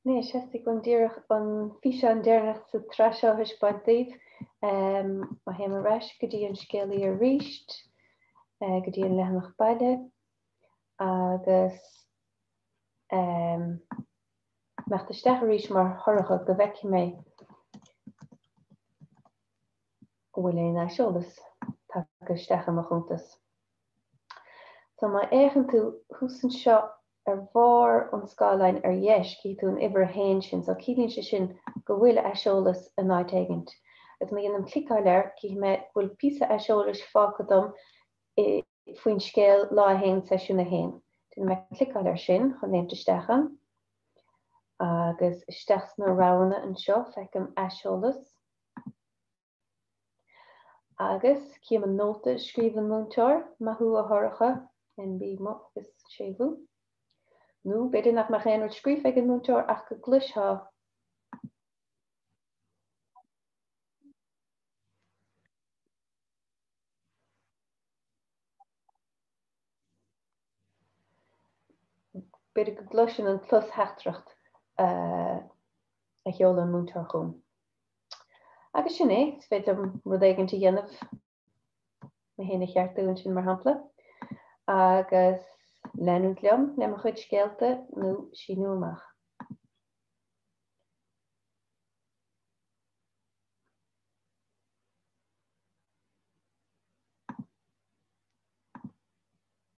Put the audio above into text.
Anois, theastaigh uaim díreach an físeán deireanach sa tsraith seo a thaispeáint daoibh. Má théim ar ais go dtí an scéalaí arís, go dtí an leathanach baile, agus imeacht isteach arís mar Shorcha go bhfeicfidh mé an bhfuil aon aiseolas tagtha isteach i mo chuntas. So má fhéachann tú thuas anseo ar bharr an scáileáin ar dheis, cífidh tú an uimhir a haon sin. So ciallaíonn sé sin go bhfuil aiseolas in áit éigint. Agus má dhéanaim cliceáil air, cífidh mé go bhfuil píosa aiseolais fágtha dom i faoin scéal Lá 1, Seisiún 1. Déanfaidh mé cliceáil air sin chun léimt isteach ann. Agus isteach sna roghanna anseo, feicim aiseolas. Agus cím an nóta a scríobh an múinteoir, Maith thú a Shorcha, NB mo agus séimhiú. Nó b'fhéidir nach mbeadh aon rud scríofa ag an múinteoir ach go gcloisfeá. B'fhéidir go gcloisfinn an clos-theachtaireacht a sheol an múinteoir chugam. Agus sin é, is féidir liom rud éigin a dhéanamh, mé féin a cheartú ansin mar shampla, agus leanúint liom le mo chuid scéalta nó síniú amach.